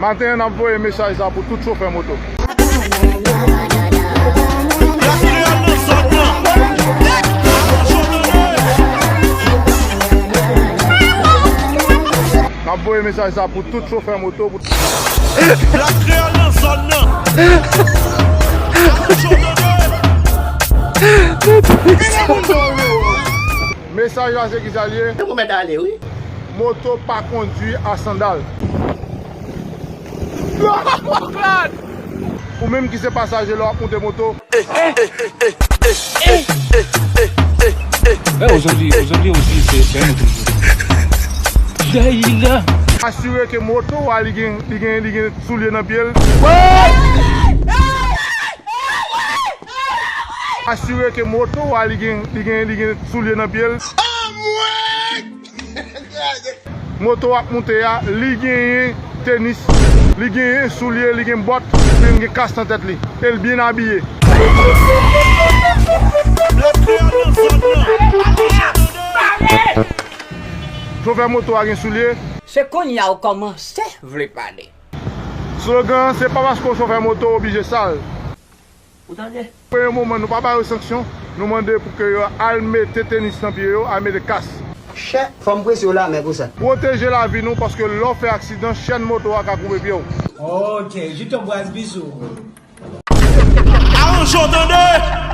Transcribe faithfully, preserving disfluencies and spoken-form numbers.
Maten an, n ap voye mesaj sa pou tout chofè moto. N ap voye mesaj sa pou tout chofè moto. Pou... Black Kreyòl nan zòn nan. Mesaj la se ki sa l ye? Moto pa kondui a sandal. Ou menm ki se pasaje lè w ap monte moto. Eh, aujourd'hui, aujourd'hui aussi, c'est, c'est un autre jour. Daïla. Asire ke moto a li gen, li gen, li gen soulye nan pye l. Asire ke moto a li gen, li gen, li gen soulye nan pye l. Moto w ap monte a, li genyen tenis, li genyen soulye, li gen bòt, li gen kas nan tèt li, e l byen abiye. Chofè moto a gen soulye. Se kounye a w kòmanse vle pale. Slogan an, se pa paske w chofè moto w oblije sal. Ou tande? Premye moman, nou pa ba yo sanksyon, nou mande pou ke yo al mete tenis nan pye yo, al mete kas. Chè, fò m prese w la, men pou sa. Pwoteje lavi nou, paske lè w fè aksidan, chèn moto a ka koupe pye w. Ok, Jito Braz, bizou. Aranje w, tande!